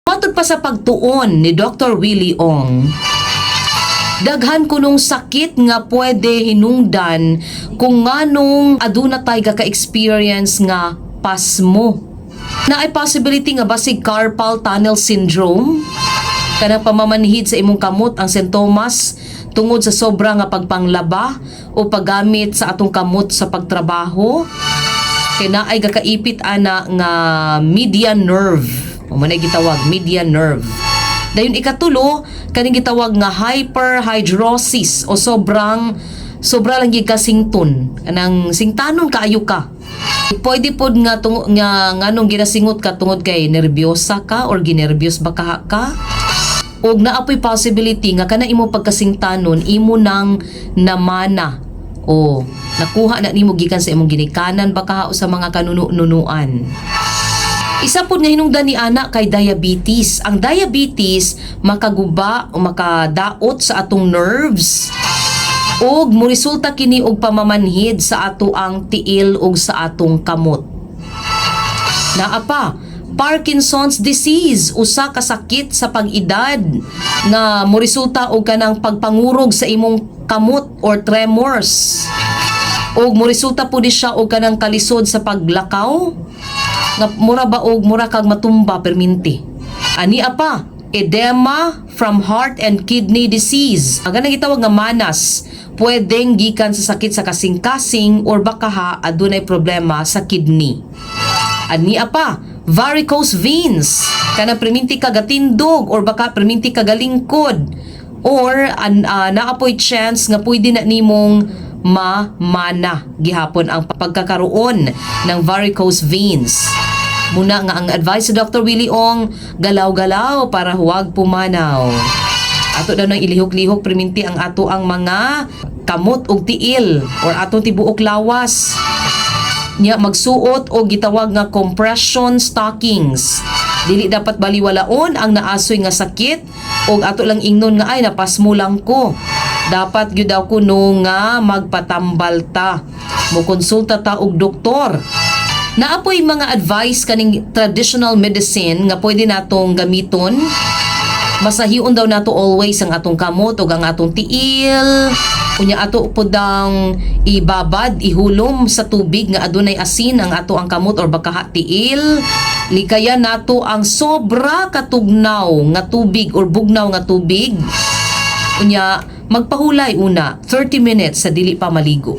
Matod pa sa pagtuon ni Dr. Willie Ong, daghan kunong sakit nga pwede hinungdan kung nganong aduna tay ka-experience nga pasmo. Naay possibility nga basig carpal tunnel syndrome, kanang pamamanhid sa imong kamot ang sintomas tungod sa sobra nga pagpanglaba o paggamit sa atong kamot sa pagtrabaho. Kay naay gakaipit ana nga median nerve. O man ay gitawag median nerve. Dayon ikatulo, kaning gitawag nga hyperhidrosis o sobrang sobra lang gid ka sington. Kanang singtanon kaayo ka. Pwede pod nga nga nganong ginasingot ka tungod kay nerbiyosa ka or ginerbyos ba ka ka? Og naa po'y possibility nga kana imo pagkasingtanon, imo nang namana o nakuha na nimo gikan sa imong ginikanan ba ka o sa mga kanuno-nunuan. Isa pod nga hinungdan ni ana kay diabetes. Ang diabetes makaguba o makadaot sa atong nerves ug moresulta kini og pamamanhid sa ato ang tiil ug sa atong kamot. Naa pa, Parkinson's disease, usa ka sakit sa pag-edad nga moresulta og kanang pagpangurog sa imong kamot or tremors. Og moresulta pud di siya og kanang kalisod sa paglakaw nga mura ba og mura kag matumba perminti. Ani pa, edema from heart and kidney disease. Ang ganang gitawag nga manas, pwedeng gikan sa sakit sa kasing-kasing or baka ha adunay problema sa kidney. Ani pa, varicose veins. Kana perminti ka gatindog or baka perminti ka galingkod or naapoy chance nga pwede na nimong mamana gihapon ang pagkakaroon ng varicose veins. Muna nga ang advice sa Dr. Willie Ong, galaw-galaw para huwag pumanaw. Ato daw nang ilihok-lihok perminti ang ato ang mga kamot ug tiil or atong tibuok lawas. Nya magsuot og gitawag nga compression stockings. Dili dapat baliwalaon ang naasoy nga sakit og ato lang ingnon nga ay, napasmo lang ko. Dapat gyud daw kuno nga magpatambal ta. Mokonsulta ta og doktor. Naapoy mga advice kaning traditional medicine nga pwede natong gamiton. Masahion daw nato always ang atong kamot ug ang atong tiil. Unya ato pud ang ibabad, ihulom sa tubig nga adunay asin ang ato ang kamot or baka ha tiil. Likayan nato ang sobra katugnaw nga tubig or bugnaw nga tubig. Unya magpahulay una 30 minutes sa dili pa maligo.